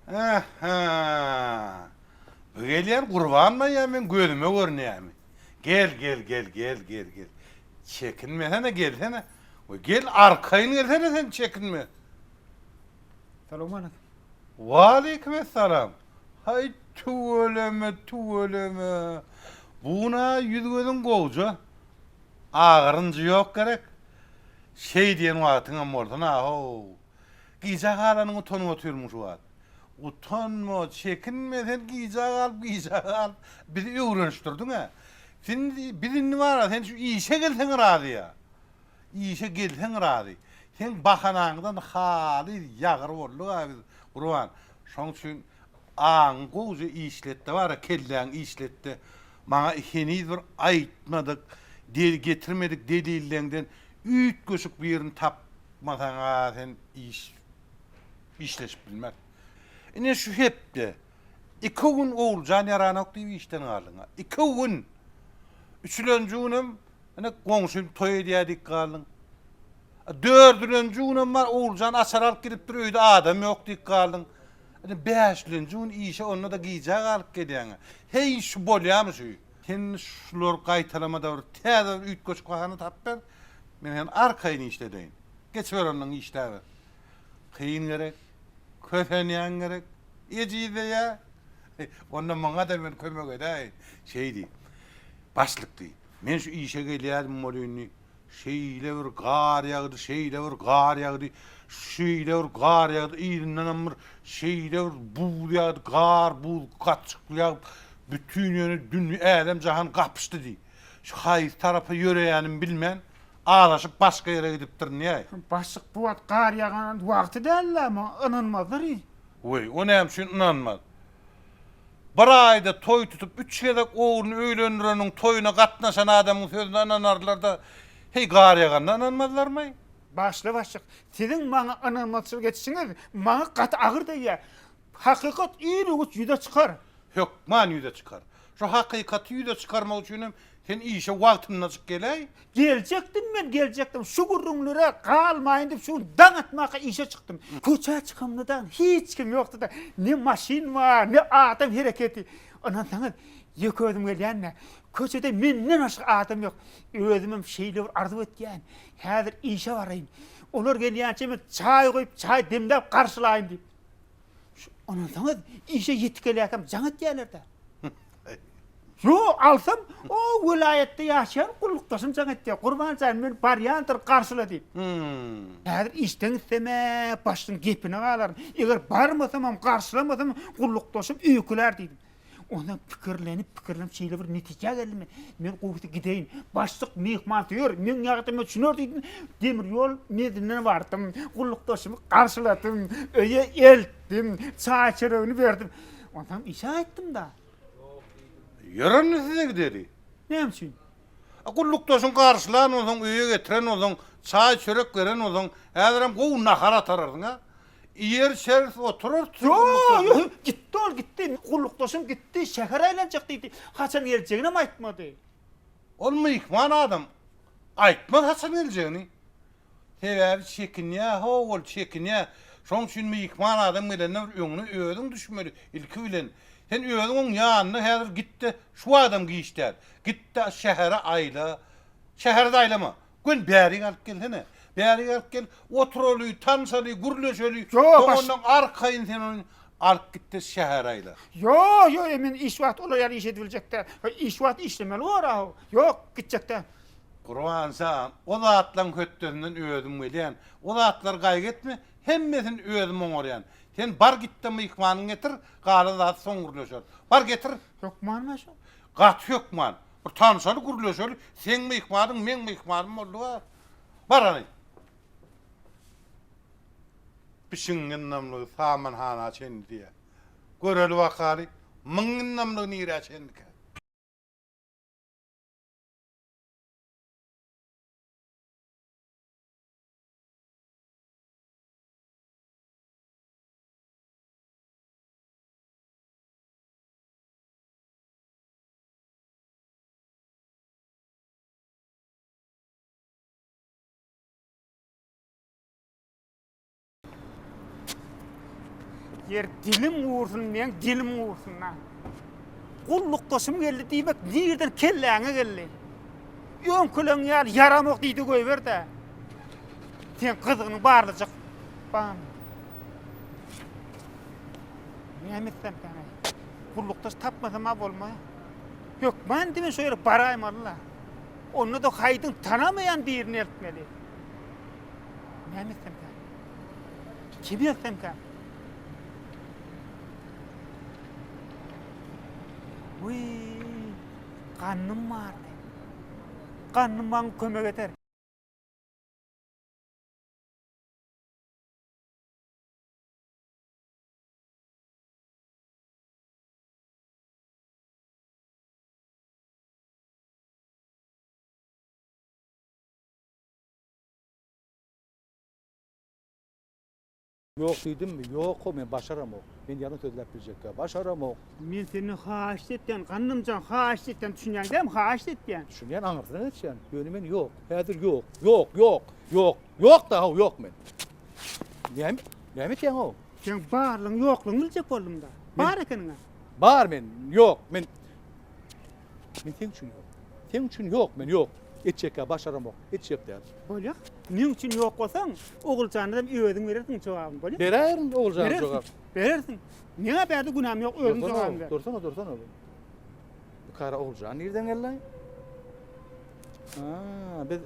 Ähä. Bu gelýän Gurbanmy ýa meň gözüme görünýärmi? Gel, gel, gel, gel, gel, gel. Çekinmesene, gelsene. We gel, arkaýyn gelsene sen, çekinme. Salowmaleýkim. Waleýkim essalam. Haý, tüweleme, tüweleme. Bu gün-ä ýüz-gözüň gowja. Agyrynjy ýok gerek. Şeý diýen wagtyňam bolsun-a-how. Gijä galanyňa utanyp otyrmyň şu wagt. Utanma, çekinme, sen gijä galyp, gijä galyp bizi öwrenişdirdiň-ä. Sen biz indi bar-a, sen şu işe gelseň razy-a. Işe gelseň razy. Seň bahanaňdan halys ýagyr bolduk-a biz, Gurban. Şoň üçin aňyňy gowuja işlet-de bar-a, kelläňi işlet-de, maňa heniz bir aýtmadyk, getirmedik delilleňden üýtgeşik birini tapmasaň-a sen iş işleşip bilmez. Ine şu hepde iki gün Oguljan ýaranok diýip işden galdyň-a. Iki gün! Üçülenji günem ine goňşym toý edýär diýip galdyň. Dördülenji günem bar Oguljan açar alyp gidipdir öýde adam ýok diýip galdyň. Ine bäşilenji gün işe onda-da gijä galyp gelýäň-ä. Heý şu bolýamy şu? Sen şulary gaýtalama-da bir täze bir üýtgeşik bahana tapyp ber. Men seni arkaýyn işledeýin. Geçiber ondan işläber. Kyn gerek, kösenýäň gerek, ejizleýä. Onda muňa-da men kömek edäýin. Şeý diý. Başlyk diý. Men şu işe gelýärdim welin diý, şeýle bir gar ýagdy, şeýle bir gar ýagdy, şeýle bir gar ýagdy, yzyndanam bir şeýle bir buz ýagdy, gar, buz gatyşykly ýagyp, bütin ýöne dünýe, älem-jahan gapyşdy diý. Şu haýsy tarapa ýöreýänimi bilmän, Azaşyp başga ýere gidipdirin ýaý. Başlyk bu wagt gar ýagan wagty dälä muňa ynanmazlar il. Weý, o näme üçin ynanmaz. Bir aýda toý tutup üç gezek ogluny öýlendireniň toýuna gatnaşan adamyň sözüne ynanarlar-da, heý gar ýaganda ynanmazlarmy? Başla başlyk, siziň maňa ynanmazçylyk etişiňiz maňa gaty agyr degýär. Hakykat ir-u-giç ýüze çykar. Hökman ýüze çykar. Şu hakykaty ýüze çykarmak üçinem sen işe wagtyndajyk geläý. Geljekdim men, geljekdim. Şu gürrüňlere galmaýyn diýip, şu gün daň atmaka işe çykdym. Köçä çykamda-da hiç kim ýokdy-da. Ne maşyn bar, ne adam hereketi. Ynansaňyz, ýeke özüm gelýän-dä. Köçede menden başga adam ýok. Özümem şeýle bir arzuw etýän, häzir işe baraýyn. Olar gelýänçä men çaý guýup, çaý demläp garşylaýyn diýip. Şu ynansaňyz, işe ýetip gelýärkäm jaň etýärler-dä. Ýok, alsam, o welaýatda ýaşaýan gullukdaşym jaň etýär. Gurban jan, men barýandyr, garşyla diýip. Häzir işden gitsem-ä, başlygyň gepine galaryn. Eger barmasamam, garşylamasamam, gullukdaşym öýkelär diýdim. Onsoň pikirlenip, pikirlenip şeýle bir netijä geldim. Men gowusy gideýin. Başlyk myhmansöýer, meň ýagdaýyma düşüner diýdim. Demir ýol menziline bardym. Gullukdaşymy garşyladym, öýe eltdim, çaý-çöregini berdim. Onsoň işe gaýtdym-da. Ýör onda size gideli. Näme üçin? Gullukdaşyň garşylan bolsaň, öýe getiren bolsaň, çaý-çörek beren bolsaň, häzirem gowy nahar atararsyň-a. Iýer-içeris, oturarys. Ýok, ýok, gitdi ol, gitdi. Gullukdaşym gitdi, şähere aýlanjak diýdi. Haçan geljeginem aýtmady. Ol myhman adam, aýtmaz haçan geljegini. Sebäbi çekinýä-how ol, çekinýä. Şoň üçin myhman adam gelende bir öňüne özüň düşmeli ilki bilen. Sen özüň oň ýanyna häzir git-de, şu wagtam giç däl. Git-de şähere aýla. Şähere-de aýlama. Göni bärik alyp gelsene. Bärik alyp gel, oturaly, tanşaly, gürleşeli. Ýok, baş. Soňundan arkaýyn sen ony alyp git-de şähere aýla. Ýok, ýok, men iş wagty olar ýaly iş edibiljek däl. Iş wagty işlemeli bor-a. Ýok, gitjek däl. Gurban jan, o zatlaň hötdesinden özüm gelýän. O zatlary gaýgy etme, hemmesini özüm oňarýan. Sen bar git-de myhmanyňy getir, galan zady soň gürleşeris. Bar getir. Hökmanmy şo? Gaty hökman. Bir tanşaly, gürleşeli. Seň myhmanyň meň myhmanym boldy-a. Bar hany. Bişiň ýyndamlygy samanhana çenli diýýär. Göreli bakaly, myň ýyndamlygy nirä çenlikä? Ýer dilim gursun meň dilim gursun-da. Gullukdaşym geldi diýmek nirden kelläňe geldi? Öňküleň ýaly ýaramok diýdi goýber-dä. Seň gyzgynyň barlyjak barmy? Näme etsemkäm-eý? Gullukdaş tapmasam-a bolmaýar. Hökman diýmen şo ýere baraýmaly-la. Onda-da haýdyň tanamaýan birini eltmeli. Näme etsemkäm? Kimi eltsemkäm? Wiý, gannym bardy. Gannym maňa kömek eder. Ýok diýdimmi? Ýok-how, men başaramok. Men ýalan sözläp biljekgä. Başaramok. Men senden haýyşt etýän, Gandymjan, haýyşt etýän, düşünýäň dämi, haýyşt etýän. Düşünýän, aňyrsyna geçýän. Ýöne men ýok. Häzir ýok. Ýok, ýok, ýok. Ýok-da-how, ýok men. Näme, näme etýäň-ow? Seň barlygyň, ýoklugyňy biljek boldum-da. Bar ekeniň-ä. Bar men, ýok, men. Men seň üçin ýok. Seň üçin ýok men, ýok. Etjekgä başaramok. Etjek däl. Bolýa. Meň üçin ýok bolsaň, Oguljana-da özüň berersiň jogabyny, bolýa? Beräýerin Oguljana jogap. Berersiň. Meň-ä bärde günäm ýok, özüň jogabyny ber. Dursana, dursana. Bu kara Oguljan nirden geldi? Ha, biz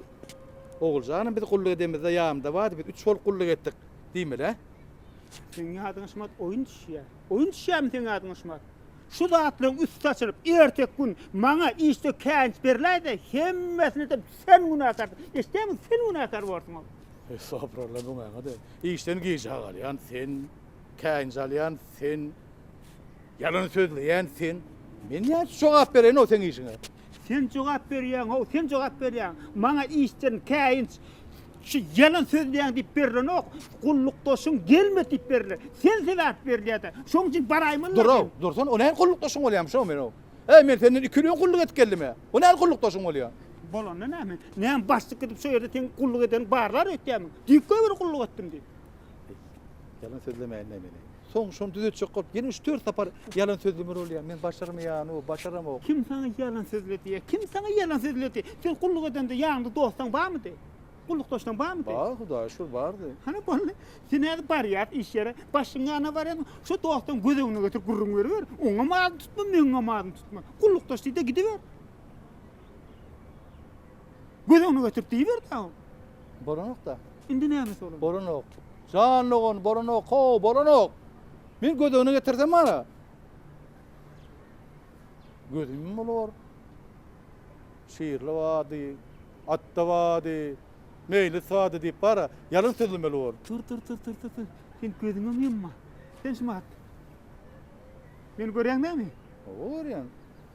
Oguljanam biz gulluk edemizde ýanymda bardy, biz üç bolup gulluk etdik diýmeli, hä? Seň ýadyňa şumat oýun düşýär. Oýun düşýärmi seň ýadyňa şumat? Şu zatlaryň üsti açylyp, erteki gün maňa işde käýinç berläýse, hemmesine-de sen günäkärsiň. Eşidýäňmi, sen günäkär borsuň ol. Estagfurullah, muňa-da işden gijä galýan sen, käýinç alýan sen, ýalan sözleýän sen. Men näçe jogap bereýin-ow seň işiňe? Sen jogap berýäň-ow, sen jogap berýäň. Maňa işden käýinç Şu ýalan sözleýäň diýip berlenok, gullukdaşyň gelmedi diýip berler. Sen sebäp berilýär-de. Şoň üçin baraýmaly. Dur-ow, dursana, o nähili gullukdaşyň bolýarmyş-ow men-ow? Äý, men senden iki ýyl öň gulluk edip geldim-ä. O nähili gullukdaşyň bolýar? Bolanda näme? Näme başlyk gidip şo ýerde seň gulluk edeniňi barlar öýtýärmiň? Diýip goýber gulluk etdim diýip. Eý, ýalan sözlemäýin-dä meni. Soň şony düzetjek bolup ýene üç-dört sapar ýalan sözlemeli bolýan. Men başarmaýan-ow, başaramok. Kim saňa ýalan sözledi? Kim saňa ýalan sözledi? Sen gulluk edende ýanyňda dostuň barmydy? Gullukdaşlaň barmydy? Bar, Hudaýa şükür, bardy. Hany boldy. Sen häzir barýas iş ýere, başlygyň ýanyna barýarsyň, şo dostuň göz öňüne getirip gürrüň beriber. Oňam adyny tutma, meňňem adyny tutma. Gullukdaş diý-de gidiber. Göz öňüne getirip diýiber-dä. Bolanok-da. Indi nämesi bolanok? Bolanok. Jan dogan, bolanok, how, bolanok. Men göz öňüne getirsem bara. Gözüm bolar. Şirli bardy, Atda bardy, Meýlis bardy diýip bara, ýalan sözlemeli bor. Dur, dur, dur, dur, dur, dur. Sen gözüňem ýumma. Sen şumat. Meni görýäň dämi? Hawa, görýän.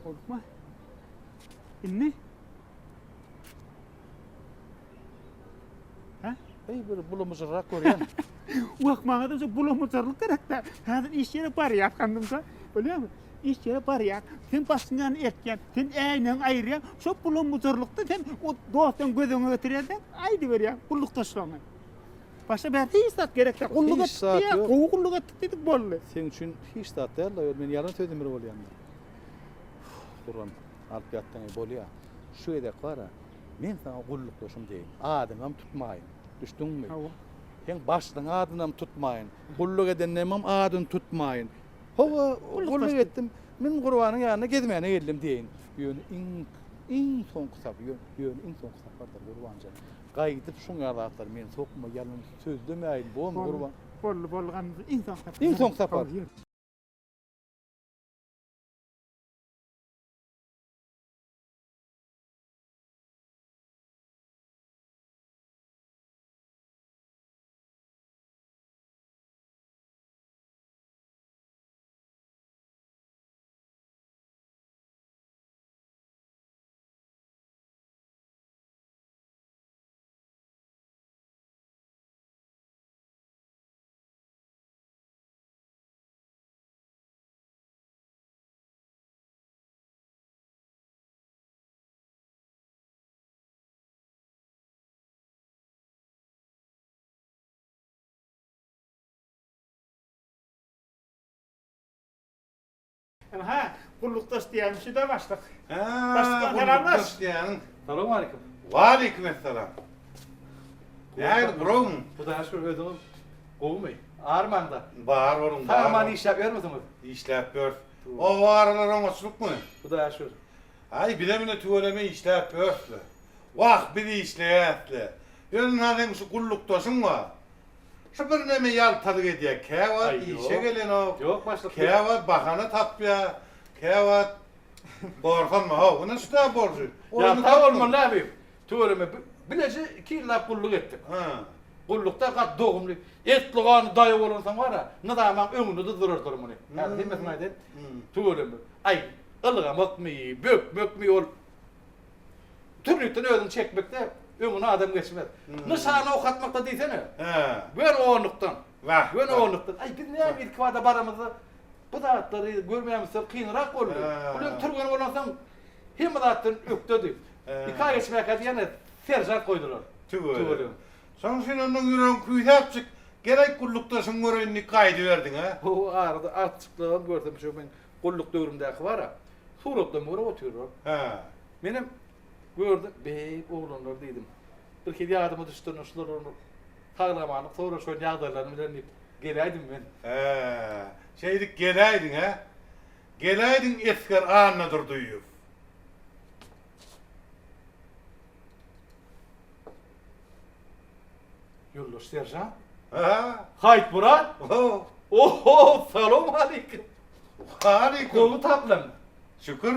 Gorkma. Indi? Hä? Eý, bir bulamyjyrrak görýän. Wah, maňa-da şu bulamyjyrlyk gerek-dä. Häzir iş ýere barýas gandymja. Bolýarmy? Iş ýere barýas. Sen başyň ýanyna eltýän, sen äýnegiňi aýyrýaň. Şo bulamyjyrlykda sen o dostuňy göz öňüňe getirýän-de, aýdyberýäň gullukdaşlygyňy. Başga bärde hiç zat gerek däl. Gulluk Hiç etdik zat diýýär, ýok. gowy gulluk etdik diýdik, boldy. Seň üçin hiç zat däl-de, men ýalan sözlemeli bolýan-da. Gurban, alyp ýatdyň-eý, bolýa. Şu gezek bar-a, men saňa gullukdaşym deýin, adyňam tutmaýyn. Düşdüňmi? Hawa. Seň başlygyň adynam tutmaýyn. Gulluk edenlemem adyny tutmaýyn. Hawa, gulluk etdim. Men Gurbanyň ýanyna gezmäne geldim diýeýin. Ýöne iň, iň soňky sapar, ýöne iň soňky sapardyr, Gurban jan. Gaýdyp şuň ýaly zatlary meni sokma, ýalan sözlemäýin, bormy, Gurban? Boldy, boldy, Gandym, iň soňky sapar. Iň soňky sapar. Ynha, gullukdaş diýýänim şu-da başlyk. Hä, Başlyk, salamlaş. gullukdaş diýýäniň. Salowmaleýkim. Waleýkim essalam. Nähili guragyn? Hudaýa şükür özüňiz gowumy? Armaňda. Bar boluň, bar. Sag-aman işläp ýörmüsiňiz? Işläp ýörüs. Oba aralar oňaçlykmy? Hudaýa şükür. Aý, bizem ine tüweleme işläp ýörüs-le. Wah, biz işleýäs-le. Ýöne ynha seň şu gullukdaşyň bar. Şu birneme ýaltalyk edýär. Käwagt işe gelenok. Ýok, başlyk. Käwagt bahana tapýar. Käwagt gorsanma, how, ine şu-da bolşy. Ýalta bolmaly abi. Tüweleme bileje iki ýyllap gulluk etdik. Hä. Gullukda gaty dogumly, etli ganly daýaw bolansoň bar-a, nyzamaň öňünde dyzdyrardylar muny. Häzir hemmesini aýdaýyn. Tüweleme. Aý, ylgamakmy, bökmekmi ol Turnitden özüňi çekmekde öňüne adam geçmez. Nyşana ok atmakda diýsene. Hä. Gön onlukdan. Wah. Gön onlukdan. Aý biz näme ilkibada baramyzda bu zatlary görmämizsoň kynrak boldy. Hä. Bul hem türgen bolansoň hemme zatdan ökdedi. Hä. Iki aý geçmäkä diýene seržant goýdular. Tüweleme. Tüweleme. Şonuň üçin ondan ýüregiň küýsäpjik, gerek gullukdaşyňy göreýin diýip gaýdyberdiň-ä? Bu arada artçyklygam görsem şu meň gulluk döwrümdäki bar-a, suratlarymy görüp otyrlar. Hä. Menem gördüm, beý, oglanlar diýdim. Bir hili ýadyma düşdi, onda şular bilen bir sag-amanlyk soraşaýyn, ýagdaýlaryny bilerin diýip geläýdim men. Hä, şeýdip geläýdiň-ä? Geläýdiň esger Annadurdyýew. Ýoldaş seržant. Hä? Haýtmyrat? Ho. Oho, salowmaleýkim. Waleýkim. Gowy taplan. Şükür.